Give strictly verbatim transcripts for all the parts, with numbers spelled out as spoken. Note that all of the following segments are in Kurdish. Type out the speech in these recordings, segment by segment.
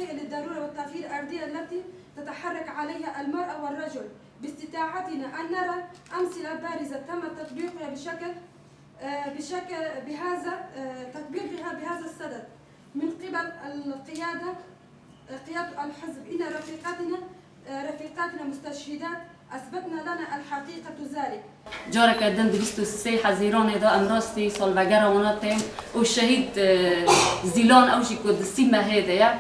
للضرورة والتغيير الأرضية التي تتحرك عليها المرأة والرجل، باستطاعتنا أن نرى أمثلة بارزة تم تطبيقها بشكل، آه، بشكل، بهذا، آه، تطبيقها بهذا الصدد من قبل القيادة، آه، قيادة الحزب. إن رفيقاتنا، آه، رفيقاتنا مستشهدات أثبتن لنا الحقيقة ذلك. Careke din di bîst û sê Hezîranê de em rastî salvegera wana tên û şehîd, e, Zîlan ew jî ku di sî mehê de ye.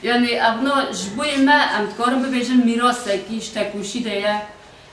Yanî evna ji bo yê me em dikarin bibêjin mîrasekî ji tekoşî de ye.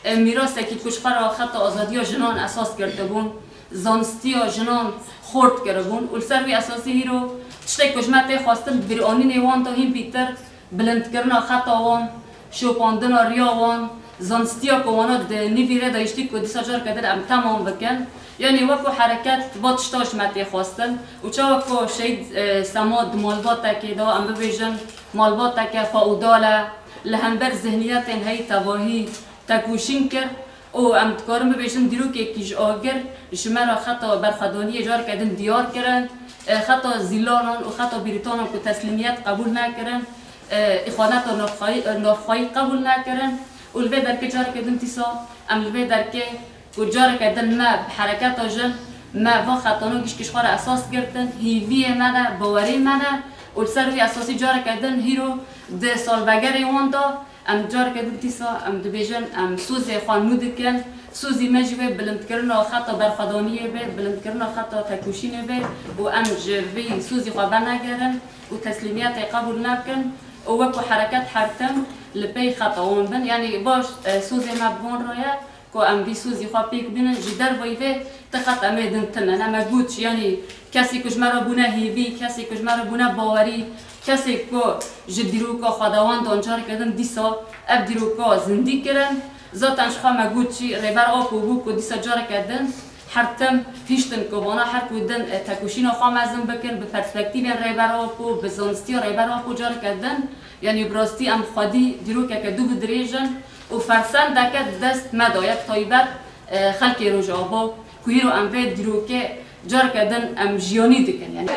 E, mîrasekî ku ji xwe re xeta azadiya jinan esas girtibûn, zanistiya jinan xort kiribûn û li ser wî esasî hîro tiştê ku ji me tê xwestin di bîranînê wan de hîn bîtir bilindkirina xeta wan, şopandina riya wan, zanistiya ku wana di nîvî rê de hiştî ku dîsa careke din em temam bikin. Yanî wekû hereket va tişta ji me tê xwestin û çawa ku Şehîd, e, Sema di malbatekê de em bibêjin malbateke feodal e, li hember zihniyetên heyî tevahî tekoşîn kir û em dikarin bibêjin dîrokekî ji agir ji me re xeta berxwedaniyê careke din diyar kirin, e, xeta Zîlanan û xeta Brîtanan ku teslîmiyet qebûl nekirin, e, îxaneta navxweyî, e, navxweyî qebûl nekirin û li vê derkê careke din dîsa em li vê derkê ku careke din me bi hereketa jin me va xetana gişkî ji xwe re esas girtin, hîviyê me ne, bawerê me ne û li ser wî esasî careke din hîro di salvegerê wan de Em careke din dîsa em dibêjin, em sozê xwe nû dikin. Sozî me jî wê bilindkirina xeta berxwedaniyê be, bilindkirina xeta tekoşînê be û em ji vî sozî xwe venegerin û teslîmiyetê qebûl nekin û wekû hereket her tim li pey xeta wan bin. Yanî baş, e, sozê me bi van re ye. Ku em vî sozî xwe pêk bînin, ji derveyî vê ti xeta me din tune ne. Me got, yanî kesê ku ji me re bûne hêvî, kesê ku ji me re bûne bawerî, kesê ku ji dîroka xwedewandan careke din dîsa ev dîroka zindî kirin. Zaten ji xwe me got jî Rêber Apo bû ku dîsa careke din her tim hiştin ku vana her ku din, e, tekoşîna xwe mezin bikin, bi perspektîvên Rêber Apo, bi zanistiya Rêber Apo careke din, yanî bi rastî em xwedî dîrokeke du bi dirêj in. û fersendeke di dest me de ye, bi taybet, e, xelkê Rojava ku hîro em vê dîrokê careke din em jiyanî dikin. Yanî.